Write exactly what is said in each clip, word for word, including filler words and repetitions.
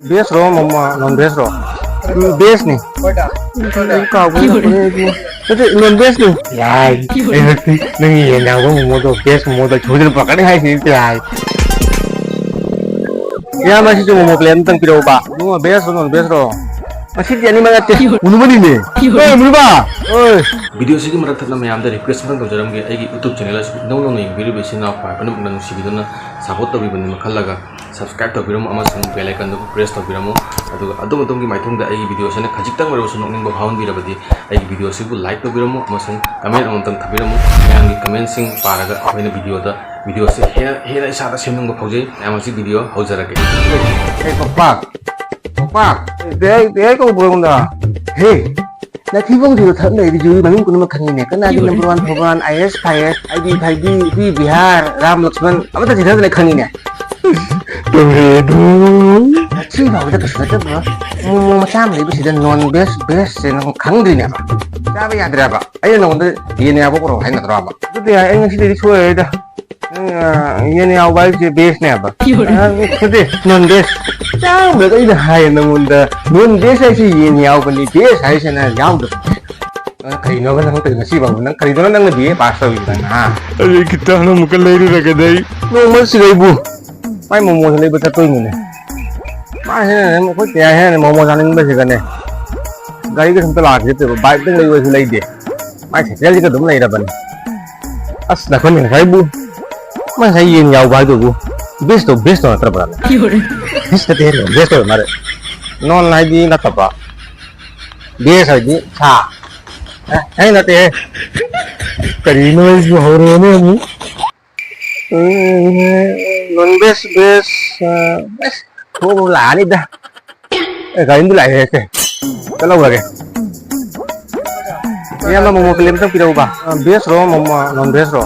ꯕꯦꯖ ꯔꯣ, ꯃꯣꯃꯣ, ꯅꯟ ꯕꯦꯖ ꯔꯣ? ꯎꯝ, ꯕꯦꯖꯅꯤ꯫ ꯎꯝ, ꯑꯩ ꯀꯥꯎꯕ ꯌꯥꯎꯈ꯭ꯔꯦ ꯑꯩꯗꯤ꯫ ꯅꯠꯇꯦ, ꯅꯟ ꯕꯦꯖꯅꯤ꯫ ꯌꯥꯏ, ꯑꯩ ꯅꯠꯇꯦ, ꯅꯪꯒꯤ ꯌꯦꯟ ꯌꯥꯎꯕ ꯃꯣꯃꯣꯗꯣ, ꯕꯦꯖ ꯃꯣꯃꯣꯗꯣ ꯁꯣꯏꯗꯅ ꯄꯨꯔꯛꯀꯅꯤ ꯍꯥꯏꯁꯤꯗꯤ, ꯌꯥꯏ꯫ ꯏꯌꯥꯝꯕ, ꯁꯤꯁꯨ ꯃꯣꯃꯣ ꯄ꯭ꯂꯦꯠ ꯑꯃꯇꯪ ꯄꯤꯔꯛꯎꯕ꯫ ꯏꯕꯨꯡꯉꯣ, ꯕꯦꯖ ꯔꯣ, ꯅꯟ ꯕꯦꯖ ꯔꯣ? ꯉꯁꯤꯗꯤ ꯑꯅꯤꯃꯛ ꯅꯠꯇꯦ꯫ ꯃꯨꯅꯨꯕꯅꯤꯅꯦ꯫ ꯑꯦ, ꯃꯨꯅꯨꯕ! ꯑꯣꯏ! ꯚꯤꯗꯤꯑꯣꯁꯤꯒꯤ ꯃꯔꯛ ꯊꯠꯅ ꯃꯌꯥꯝꯗ ꯔꯤꯀ꯭ꯋꯦꯁ ꯑꯃꯇꯪ ꯇꯧꯖꯔꯝꯒꯦ꯫ ꯑꯩꯒꯤ YouTube ꯆꯦꯅꯦꯜ ꯑꯁꯤ ꯏꯅꯧ ꯅꯧꯅ ꯌꯦꯡꯕꯤꯔꯤꯕ ꯏꯆꯤꯟ ꯏꯅꯥꯎ ꯈ꯭ꯋꯥꯏ ꯄꯨꯝꯅꯃꯛꯅ ꯅꯨꯡꯁꯤꯕꯤꯗꯨꯅ ꯁꯞꯄꯣꯔꯠ ꯇꯧꯕꯤꯕꯅꯤ ꯈꯜꯂꯒ, ꯁꯕꯁꯀ꯭ꯔꯥꯏꯕ ꯇꯧꯕꯤꯔꯝꯃꯨ ꯑꯃꯁꯨꯡ ꯕꯦꯜ ꯑꯥꯏꯀꯟꯗꯨ ꯄ꯭ꯔꯦꯁ ꯇꯧꯕꯤꯔꯝꯃꯨ꯫ ꯑꯗꯨꯒ ꯑꯗꯣꯝ ꯑꯗꯣꯝꯒꯤ ꯃꯥꯏꯊꯣꯡꯗ ꯑꯩꯒꯤ ꯚꯤꯗꯤꯑꯣꯁꯤꯅ ꯈꯖꯤꯛꯇꯪ ꯑꯣꯏꯔꯕꯁꯨ ꯅꯣꯛꯅꯤꯡꯕ ꯐꯥꯎꯍꯟꯕꯤꯔꯕꯗꯤ, ꯑꯩꯒꯤ ꯚꯤꯗꯤꯑꯣꯁꯤꯕꯨ ꯂꯥꯏꯛ ꯇꯧꯕꯤꯔꯝꯃꯨ ꯑꯃꯁꯨꯡ ꯀꯃꯦꯟ ꯑꯃꯃꯝꯇꯪ ꯊꯝꯕꯤꯔꯝꯃꯨ꯫ ꯃꯌꯥꯝꯒꯤ ꯀꯃꯦꯟꯁꯤꯡ ꯄꯥꯔꯒ ꯑꯩꯈꯣꯏꯅ ꯚꯤꯗꯤꯑꯣꯗ, ꯚꯤꯗꯤꯑꯣꯁꯦ ꯍꯦꯟꯅ, ꯍꯦꯟꯅ ꯏꯁꯥꯗ ꯁꯦꯝꯅꯤꯡꯕ ꯐꯥꯎꯖꯩ꯫ ꯃꯌꯥꯝ ꯍꯧꯖꯤꯛ ꯚꯤꯗꯤꯑꯣ ꯍꯧꯖꯔꯒꯦ꯫ ꯍꯦ, ꯄꯥꯛꯄ! ꯄꯥꯛꯄ! ꯕꯦ, ꯕꯦ ꯀꯧꯕ꯭ꯔꯣ ꯑꯩꯉꯣꯟꯗ? ꯍꯦ! ꯅꯥꯊꯤꯕꯣꯡꯁꯤꯗ ꯊꯛ ꯂꯩꯔꯤꯁꯤ ꯃꯃꯤꯡ ꯄꯨꯝꯅꯃꯛ ꯈꯪꯉꯤꯅꯦ꯫ ꯀꯅꯥꯒꯤ ꯅꯝꯕꯔ ꯋꯥꯟ, ꯐꯣꯔ ꯋꯥꯟ, ꯑꯥꯏ ꯑꯦꯁ, ꯐꯥꯏ ꯑꯦꯁ, ꯑꯥꯏ ꯕꯤ, ꯐꯥꯏ ꯕꯤ, ꯕꯤ, ꯕꯤꯍꯥꯔ, ꯔꯥꯝ ꯂꯛꯁꯃꯟ ꯑꯃꯠꯇ ꯊꯤꯊꯗꯅ ꯈꯪꯉꯤꯅꯦ꯫ ꯇꯧꯔꯦꯗꯣ꯫ ꯅꯥꯊꯤ ꯐꯥꯎꯕꯗ ꯀꯩꯁꯨ ꯅꯠꯇꯕ ꯃꯣꯃꯣ ꯃꯆꯥ ꯑꯃ ꯂꯩꯕꯁꯤꯗ ꯅꯣꯟ ꯕꯦꯖ, ꯕꯦꯖꯁꯦ ꯅꯪ ꯈꯪꯗ꯭ꯔꯤꯅꯦꯕ꯫ ꯆꯥꯕ ꯌꯥꯗ꯭ꯔꯦꯕ꯫ ꯑꯩꯅ ꯅꯉꯣꯟꯗ ꯌꯦꯟ ꯌꯥꯎꯕ ꯄꯨꯔꯛꯑꯣ ꯍꯥꯏ ꯅꯠꯇ꯭ꯔꯣꯕ? ꯑꯗꯨꯗꯤ ꯌꯥꯏ, ꯑꯩ ꯉꯁꯤꯗꯩꯗꯤ ꯁꯣꯏꯔꯔꯣꯏꯗ꯫ ꯅꯪ, ꯑ, ꯌꯦꯟ ꯌꯥꯎꯕ ꯍꯥꯏꯁꯦ ꯕꯦꯖꯅꯦꯕ? ꯑ, ꯅꯠꯇꯦ, ꯅꯟ ꯕꯦꯖ꯫ ꯆꯥꯕꯗ ꯑꯩꯅ ꯍꯥꯏꯌꯦ ꯅꯪꯉꯣꯟꯗ, ꯅꯟ ꯕꯦꯖ ꯍꯥꯏꯁꯦ ꯌꯦꯟ ꯌꯥꯎꯕꯅꯤ, ꯕꯦꯖ ꯍꯥꯏꯁꯤꯅ ꯌꯥꯎꯗꯕ꯫ ꯑ, ꯀꯔꯤꯅꯣꯕ ꯅꯪ ꯇꯧꯔꯤ ꯉꯁꯤ ꯐꯥꯎꯕ? ꯅꯪ ꯀꯔꯤꯗꯣꯅꯣ ꯅꯪꯅ ꯕꯤ ꯑꯦ ꯄꯥꯁ ꯇꯧꯔꯤꯗꯣ ꯅꯪ, ꯍꯥ? ꯑꯩ ꯈꯤꯇꯪ ꯑꯃꯨꯛꯀ ꯂꯩꯔꯨꯔꯒꯦꯗ ꯑꯩ꯫ ꯅꯣꯡꯃ ꯁꯤꯗꯩꯕꯨ ꯃꯥꯏ ꯃꯣꯃꯣꯁꯦ ꯂꯩꯕ ꯆꯠꯇꯣꯏꯅꯤꯅꯦ꯫ ꯃꯥ ꯍꯦꯟꯅ ꯑꯩꯈꯣꯏ ꯀꯌꯥ ꯍꯦꯟꯅ ꯃꯣꯃꯣ ꯆꯥꯅꯤꯡꯕꯁꯤꯒꯅꯦ꯫ ꯒꯥꯔꯤꯒ ꯑꯝꯇ ꯂꯥꯛꯈꯤꯗꯦ, ꯕꯥꯏꯛꯇꯪ ꯂꯩꯕꯁꯨ ꯂꯩꯇꯦ꯫ ꯃꯥꯏ ꯁꯥꯏꯀꯜꯁꯤꯒ ꯑꯗꯨꯝ ꯂꯩꯔꯕꯅꯤ꯫ ꯑꯁ, ꯅꯈꯣꯏꯅ ꯉꯁꯥꯏꯕꯨ, ꯃꯥ ꯉꯁꯥꯏ ꯌꯦꯟ ꯌꯥꯎꯕ ꯍꯥꯏꯗꯨꯕꯨ, ꯕꯦꯖꯇꯣ, ꯕꯦꯖꯇꯣ ꯅꯠꯇ꯭ꯔꯕ꯭ꯔꯥ? ꯕꯦꯖ ꯅꯠꯇꯦ, ꯕꯦꯖ ꯑꯣꯏꯔ ꯃꯥꯜꯂꯦ꯫ ꯅꯣꯟ ꯍꯥꯏꯗꯤ ꯅꯠꯇꯕ, ꯕꯦꯖ ꯍꯥꯏꯗꯤ ꯁꯥ꯫ ꯑꯦ, ꯑꯩ ꯅꯠꯇꯦꯍꯦ꯫ ꯀꯔꯤꯅꯣ ꯑꯩꯁꯨ ꯍꯧꯔꯦꯅꯦ ꯑꯃꯨꯛ꯫ ꯎꯝ, ꯅꯣꯟ ꯕꯦꯖ, ꯕꯦꯖ, ꯑ, ꯑꯁ, ꯊꯣꯛꯑꯕ ꯂꯥꯛꯑꯅꯤꯗ꯫ ꯑꯦ, ꯒꯥꯔꯤ ꯑꯃꯗꯤ ꯂꯥꯛꯑꯦ, ꯁꯦ꯫ ꯆꯠꯍꯧꯔꯒꯦ꯫ ꯏꯌꯥꯝꯕ, ꯃꯣꯃꯣ ꯄ꯭ꯂꯦꯠ ꯑꯝꯇꯪ ꯄꯤꯔꯛꯎꯕ꯫ ꯑ, ꯕꯦꯖ ꯔꯣ, ꯃꯣꯃꯣ, ꯅꯟ ꯕꯦꯖ ꯔꯣ?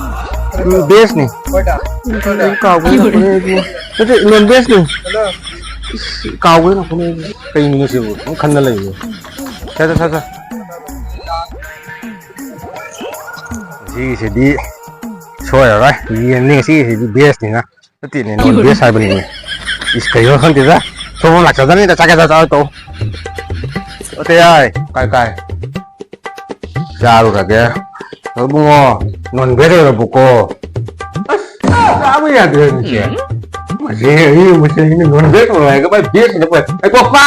ꯎꯝ, ꯕꯦꯖꯅꯤ꯫ ꯎꯝ, ꯑꯩ ꯀꯥꯎꯕ ꯌꯥꯎꯈ꯭ꯔꯦ ꯑꯩꯗꯤ꯫ ꯅꯠꯇꯦ, ꯅꯟ ꯕꯦꯖꯅꯤ꯫ ꯏꯁ, ꯀꯥꯎꯕ ꯌꯥꯎꯈ꯭ꯔꯦ ꯑꯩꯗꯤ꯫ ꯀꯩꯅꯣ ꯁꯤꯕꯨ? ꯑꯗꯨꯝ ꯈꯟꯅ ꯂꯩꯌꯦ꯫ ꯁꯦ, ꯁꯦ, ꯁꯦ, ꯁꯦ꯫ ꯁꯤꯒꯤꯁꯤꯗꯤ ꯁꯣꯏꯔꯔꯣꯏ꯫ ꯌꯦꯟꯅꯤ ꯉꯁꯤꯒꯤꯁꯤꯗꯤ ꯕꯦꯖꯅꯤꯅ꯫ ꯅꯠꯇꯦꯅꯦ, ꯅꯣꯟ ꯕꯦꯖ ꯍꯥꯏꯕꯅꯤꯅꯦ꯫ ꯏꯁ, ꯀꯩꯅꯣ ꯈꯪꯗꯦꯗ꯫ ꯁꯣꯝ ꯂꯥꯛꯆꯗꯅꯤꯗ, ꯆꯥꯛ ꯆꯥ ꯆꯥ ꯇꯧ꯫ ꯑꯇꯩ ꯌꯥꯏ꯫ ꯀꯥꯏ, ꯀꯥꯏ? ꯆꯥꯔꯨꯔꯒꯦ꯫ ꯏꯕꯨꯡꯉꯣ, non veg ꯑꯣꯏꯔꯕꯀꯣ? ꯑꯁ, ꯆꯥꯕ ꯌꯥꯗ꯭ꯔꯦ ꯃꯁꯦ꯫ ꯃꯁꯦ, ꯑꯩ ꯃꯁꯦ, ꯑꯩꯅ non veg ꯑꯣꯏꯔꯣ ꯍꯥꯏꯔꯒ ꯃꯥꯏ veg ꯑꯣꯏꯅ ꯄꯨꯔꯛꯑꯦ꯫ ꯑꯩ ꯄꯣꯛꯄ!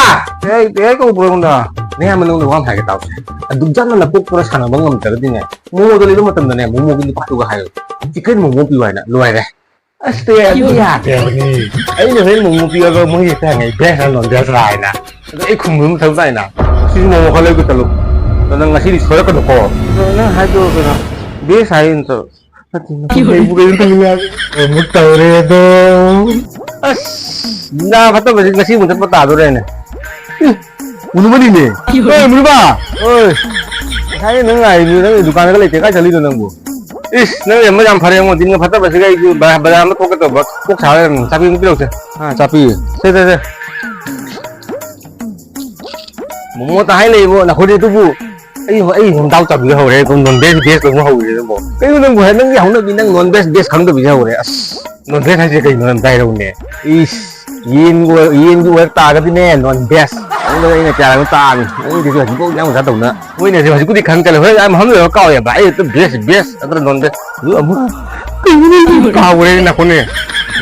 ꯑꯩ, ꯑꯩ ꯀꯧꯕ꯭ꯔꯣ ꯅꯉꯣꯟꯗ? ꯅꯌꯥꯝꯕ ꯅꯉꯣꯟꯗ ꯋꯥ ꯑꯃ ꯍꯥꯏꯒꯦ ꯇꯥꯎꯁꯦ꯫ ꯑꯗꯨꯛ ꯌꯥꯝꯅ ꯅꯄꯣꯛꯄꯗ ꯁꯥꯟꯅꯕ ꯉꯝꯗ꯭ꯔꯒꯗꯤꯅꯦ, ꯃꯣꯃꯣꯗꯣ ꯂꯩꯕ ꯃꯇꯝꯗꯅꯦ, ꯃꯣꯃꯣꯒꯤ ꯅꯨꯄꯥꯗꯨꯒ ꯍꯥꯏꯌꯣ꯫ Chicken ꯃꯣꯃꯣ ꯄꯤꯌꯨ ꯍꯥꯏꯅ꯫ ꯂꯣꯏꯔꯦ꯫ ꯑꯁ, ꯇꯦ, ꯑꯗꯨ ꯌꯥꯗꯦ ꯍꯥꯏꯕꯅꯤ꯫ ꯑꯩꯅ ꯍꯣꯔꯦꯟ ꯃꯣꯃꯣ ꯄꯤꯔꯒ ꯃꯣꯏ ꯍꯦꯛꯇ ꯍꯪꯉꯛꯏ, veg ꯍꯥꯏꯔ non veg ꯍꯥꯏꯅ꯫ ꯑꯗꯣ ꯑꯩ ꯈꯨꯝꯕ ꯑꯃ ꯃꯊꯧ ꯇꯥꯏꯅ꯫ ꯁꯤꯁꯨ ꯃꯣꯃꯣ ꯈꯔ ꯂꯩꯔꯨꯒꯦ ꯆꯠꯂꯨ꯫ ꯑꯗꯣ ꯅꯪ ꯉꯁꯤꯗꯤ ꯁꯣꯏꯔꯛꯀꯅꯨꯀꯣ꯫ ꯑꯗꯣ ꯅꯪ ꯍꯥꯏꯗꯣ ꯀꯩꯅꯣ, veg ꯍꯥꯏ ꯅꯠꯇ꯭ꯔꯣ? ꯅꯠꯇꯦ, ꯅꯠꯇꯦ, ꯑꯩꯕꯨ ꯀꯩꯅꯣ ꯇꯧꯅꯤꯡꯉꯦ ꯍꯥꯏꯕ꯫ ꯑꯃꯨꯛ ꯇꯧꯔꯦ ꯑꯗꯣ꯫ ꯑꯁ, ꯅꯥ ꯐꯠꯇꯕꯁꯤ ꯉꯁꯤ ꯃꯨꯊꯠꯄ ꯇꯥꯗꯣꯔꯦꯅꯦ꯫ ꯎ, ꯎꯅꯨꯃꯅꯤꯅꯦ꯫ ꯑꯣꯏ, ꯃꯨꯅꯨꯕ! ꯑꯣꯏ꯫ ꯉꯁꯥꯏ ꯅꯪ ꯉꯥꯏꯔꯤꯅꯤ, ꯅꯪ ꯗꯨꯀꯥꯟꯗꯒ ꯂꯩꯇꯦ, ꯀꯥꯏ ꯆꯠꯂꯤꯅꯣ ꯅꯪꯕꯨ? ꯏꯁ, ꯅꯪ ꯌꯥꯝ ꯌꯥꯝ ꯐꯔꯦ, ꯑꯩꯉꯣꯟꯗ ꯇꯤꯟꯒ ꯐꯠꯇꯕꯁꯤꯒ ꯑꯩꯁꯨ ꯕꯖꯥꯔ, ꯕꯖꯥꯔ ꯑꯃ ꯊꯣꯛꯀꯦ ꯇꯧꯕ, ꯀꯣꯛ ꯁꯥ ꯂꯩꯔꯝꯃꯤ꯫ ꯆꯥꯄꯤ ꯑꯃ ꯄꯤꯔꯛꯎꯁꯦ꯫ ꯑꯥ, ꯆꯥꯄꯤ꯫ ꯁꯦ, ꯁꯦ, ꯁꯦ꯫ ꯃꯣꯃꯣ ꯇꯥ ꯍꯥꯏ ꯂꯩꯕꯣ, ꯅꯈꯣꯏꯗꯤ ꯑꯗꯨꯕꯨ꯫ ꯑꯩ, ꯑꯩ ꯍꯣꯡꯗꯥꯎ ꯆꯥꯕꯤꯒ ꯍꯧꯔꯦ, ꯑꯗꯨꯝ non veg veg ꯑꯃꯨꯛ ꯍꯧꯔꯦ ꯅꯪꯕꯣ꯫ ꯀꯩꯅꯣ ꯅꯪꯕꯨ ꯍꯥꯏ, ꯅꯪꯒꯤ ꯍꯧꯅꯕꯤ, ꯅꯪ non veg veg ꯈꯪꯗꯕꯤꯒ ꯍꯧꯔꯦ꯫ ꯑꯁ, non veg ꯍꯥꯏꯁꯦ ꯀꯩꯅꯣ ꯅꯪ ꯇꯥꯏꯔꯧꯅꯦ? ꯏꯁ, ꯌꯦꯟꯒꯤ ꯑꯣꯏ-, ꯌꯦꯟꯒꯤ ꯑꯣꯏꯔꯛ ꯇꯥꯔꯒꯗꯤꯅꯦ, non veg꯫ ꯅꯪꯗ ꯑꯩꯅ ꯀꯌꯥꯔꯛ ꯇꯥꯛꯑꯝꯃꯤ꯫ ꯅꯪꯒꯤꯁꯨ ꯍꯧꯖꯤꯛꯐꯥꯎ ꯏꯟꯖꯥꯡ ꯃꯆꯥ ꯇꯧꯅ꯫ ꯃꯣꯏꯅꯁꯨ ꯍꯧꯖꯤꯛꯄꯨꯗꯤ ꯈꯪ ꯆꯜꯂꯦ꯫ ꯍꯣꯔꯦꯟ ꯑꯩ ꯃꯐꯝ ꯌꯧꯔꯒ ꯀꯥꯎꯋꯦꯕ꯫ ꯑꯩ ꯍꯦꯛꯇ veg, veg ꯅꯠꯇ꯭ꯔ non veg꯫ ꯑꯗꯨ ꯑꯃꯨꯛ ꯀꯩꯅꯣ ꯅꯪ ꯀꯥꯎꯈ꯭ꯔꯦ ꯅꯈꯣꯏꯅꯦ꯫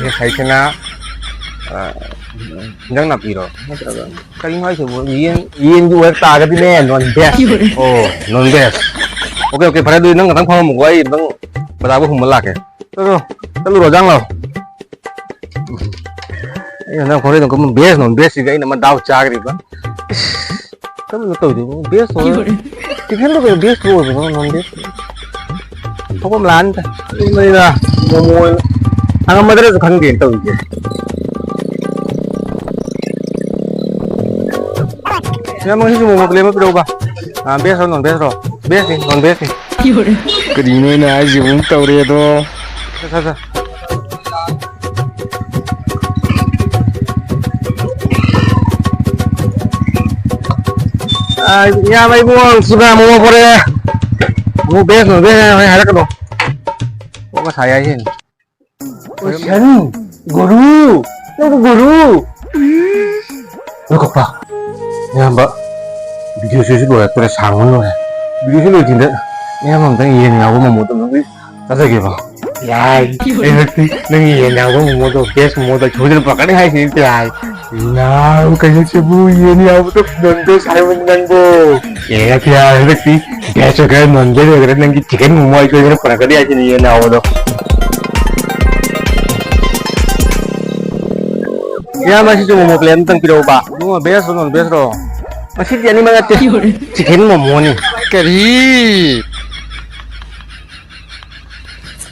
Veg ꯍꯥꯏꯁꯤꯅ, ꯑ, ꯏꯟꯖꯥꯡ ꯅꯥꯄꯤꯔꯣ? ꯅꯠꯇ꯭ꯔꯒ ꯀꯔꯤꯅꯣ ꯍꯥꯏꯁꯤꯕꯨ? ꯌꯦꯟ, ꯌꯦꯟꯒꯤ ꯑꯣꯏꯔꯛ ꯇꯥꯔꯒꯗꯤꯅꯦ, non veg꯫ ꯑꯣ, non veg꯫ OK, OK, ꯐꯔꯦ, ꯑꯗꯨꯗꯤ ꯅꯪ ꯉꯥꯛꯇꯪ ꯐꯝꯃꯝꯃꯨꯀꯣ, ꯑꯩ ꯅꯪ ꯕꯖꯥꯔꯕꯨ ꯍꯨꯝꯕ ꯂꯥꯛꯀꯦ꯫ ꯆꯠꯂꯣ, ꯆꯠꯂꯨꯔꯣ, ꯖꯥꯡ ꯂꯥꯎ꯫ ꯑꯩꯅ ꯅꯪ ꯍꯣꯔꯦꯟ ꯑꯃꯨꯛ veg, non veg ꯁꯤꯒ ꯑꯩꯅ ꯑꯃ ꯗꯥꯎ ꯆꯥꯈ꯭ꯔꯤꯕ꯫ ꯏꯁ, ꯀꯔꯝꯅ ꯇꯧꯗꯣꯏꯅꯣ? Veg ꯑꯣꯏꯔ-, chicken ꯗꯣ ꯀꯩꯅꯣ, veg ꯇꯣ ꯑꯣꯏꯕ꯭ꯔꯣ, non veg? ꯊꯣꯛꯐꯝ ꯂꯥꯛꯑꯅꯤꯗ꯫ ꯑꯗꯨꯅꯤꯗ, ꯃꯣꯃꯣ ꯑꯣꯏꯅ ꯍꯪꯉꯝꯃꯗ꯭ꯔꯁꯨ ꯈꯪꯗꯦꯅ ꯇꯧꯔꯤꯁꯦ꯫ ꯏꯌꯥꯝꯕ, ꯉꯁꯤꯁꯨ ꯃꯣꯃꯣ plate ꯑꯃ ꯄꯤꯔꯛꯎꯕ꯫ ꯑꯥ, veg ꯔꯣ, non veg ꯔꯣ? Veg ꯅꯤ, non veg ꯅꯤ꯫ ꯀꯔꯤꯅꯣ ꯑꯩꯅ ꯍꯥꯏꯁꯤꯕꯨ ꯑꯃꯨꯛ ꯇꯧꯔꯦ ꯑꯗꯣ꯫ ꯁꯦ, ꯁꯦ, ꯁꯦ꯫ ꯑꯥ, ꯏꯌꯥꯝꯕ, ꯏꯕꯨꯡꯉꯣ, ꯁꯤꯗ momo ꯄꯣꯔꯛꯑꯦ꯫ Momo veg, non veg ꯍꯥꯏꯔꯛꯀꯅꯨ꯫ ꯑꯣ, ꯉꯁꯥꯏ ꯍꯥꯏꯁꯤꯅꯤ꯫ ꯑꯣ, ꯁꯟ, ꯒꯨꯔꯨ, ꯅꯪꯕꯨ ꯒꯨꯔꯨ꯫ ꯂꯧꯈꯠꯄ꯫ ꯏꯌꯥꯝꯕ, ꯚꯤꯗꯤꯑꯣꯁꯤꯁꯨ ꯂꯣꯏꯔꯛꯇꯣꯔꯦ, ꯁꯥꯡꯕ ꯂꯣꯏꯔꯦ꯫ ꯚꯤꯗꯤꯑꯣꯁꯤ ꯂꯣꯏꯗ꯭ꯔꯤꯉꯩꯗ ꯏꯌꯥꯝꯕ ꯑꯝꯇꯪ ꯌꯦꯟ ꯌꯥꯎꯕ ꯃꯣꯃꯣꯗꯣ ꯑꯝꯇꯪ ꯆꯥꯖꯒꯦꯕ꯫ ꯌꯥꯏ꯫ ꯑꯩ ꯍꯟꯗꯛꯇꯤ ꯅꯪꯒꯤ ꯌꯦꯟ ꯌꯥꯎꯕ ꯃꯣꯃꯣꯗꯣ, ꯚꯦꯖ ꯃꯣꯃꯣꯗꯣ ꯁꯣꯏꯗꯅ ꯄꯨꯔꯛꯀꯅꯤ ꯍꯥꯏꯁꯤꯅꯤ, ꯌꯥꯏ꯫ ꯏꯅꯥꯎ, ꯀꯩꯅꯣ ꯁꯤꯕꯨ ꯌꯦꯟ ꯌꯥꯎꯕꯗꯣ ꯅꯟ ꯚꯦꯖ ꯍꯥꯏꯕꯅꯤ ꯅꯪꯕꯣ? ꯑꯦ, ꯅꯠꯇꯦ, ꯌꯥꯔꯦ, ꯍꯟꯗꯛꯇꯤ ꯚꯦꯖ ꯑꯣꯏꯒꯦꯔꯥ ꯅꯟ ꯚꯦꯖ ꯑꯣꯏꯒꯦꯔꯥ ꯅꯪꯒꯤ ꯆꯤꯀꯟ ꯃꯣꯃꯣ ꯑꯩ ꯁꯣꯏꯗꯅ ꯄꯨꯔꯛꯀꯅꯤ ꯍꯥꯏꯁꯤꯅꯤ, ꯌꯦꯟ ꯌꯥꯎꯕꯗꯣ꯫ ꯏꯌꯥꯝꯕ, ꯁꯤꯁꯨ ꯃꯣꯃꯣ ꯄ꯭ꯂꯦꯠ ꯑꯝꯇꯪ ꯄꯤꯔꯛꯎꯕ꯫ ꯃꯣꯃꯣ ꯚꯦꯖ ꯔꯣ, ꯅꯟ ꯚꯦꯖ ꯔꯣ? ꯉꯁꯤꯗꯤ ꯑꯅꯤꯃꯛ ꯅꯠꯇꯦ꯫ ꯆꯤꯀꯟ ꯃꯣꯃꯣꯅꯤ꯫ ꯀꯔꯤ?